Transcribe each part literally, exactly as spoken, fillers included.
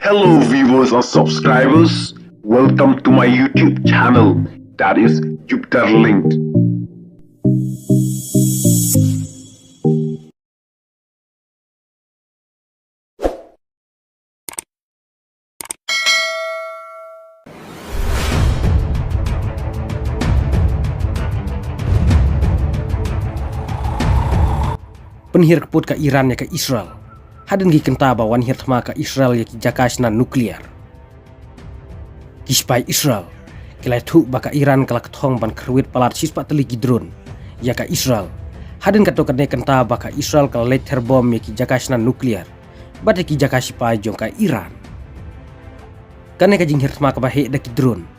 Hello, viewers and subscribers. Welcome to my YouTube channel, that is Jupiter Linked. Pynhiar kput ka Iran ïa ka Israel. Hadien ki kynta ba wan hiar thma ka Israel ïa ki jaka shna nuklear, ki sipai Israel ki la ïathuh ba ka Iran ka la kthong ban kyrwit palat shispah tylli ki drone ïa ka Israel. Hadien kato kane kynta ba ka Israel ka la leit ther bom ïa ki jaka shna nuklear bad ïa ki jaka sipai jong ka Iran. Kane ka jinghiar thma kaba heh da ki drone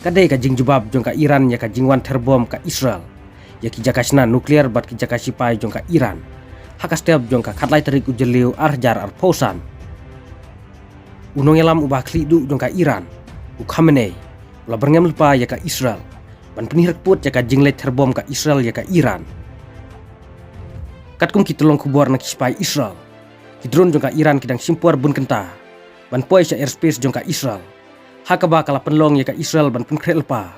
ka dei ka jingjubab jong ka Iran ïa ka jingwan ther bom ka Israel ïa ki jaka shna nuklear bad ki jaka sipai jong ka Iran ha ka step jong ka khatlai tarik u Jylliew ar hajar arphew san. U nongïalam uba khlieh duh jong ka Iran, u Khamenei, u la byrngem lypa ïa ka Israel ban pynhiar kput ïa ka jingleit ther bom ka Israel ïa ka Iran. Katkum ki tyllong khubor na ki sipai Israel, ki drone jong ka Iran ki dang shim por bun kynta ban poi sha airspace jong ka Israel, ha kaba ka la pynlong ïa ka Israel ban pynkhreh lypa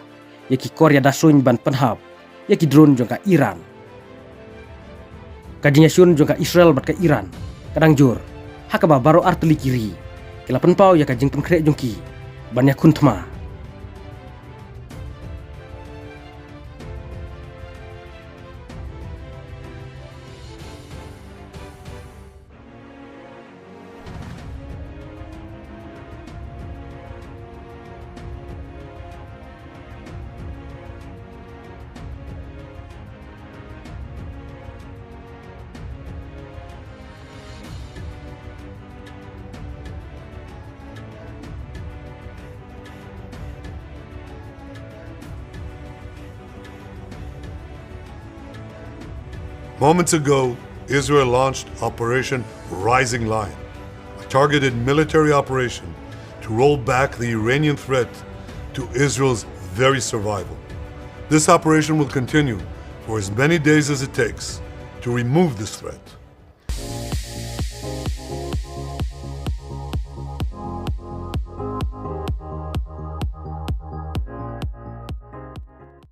ïa ki kor ïada suiñ ban pynhap ïa ki drone jong ka Iran. Ka jingïashun jong ka Israel bad ka Iran ka dang jur, ha kaba baroh ar tylli ki ri ki la pynpaw ïa ka jingpynkhreh jong ki ban ïakhun thma. Moments ago, Israel launched Operation Rising Lion, a targeted military operation to roll back the Iranian threat to Israel's very survival. This operation will continue for as many days as it takes to remove this threat.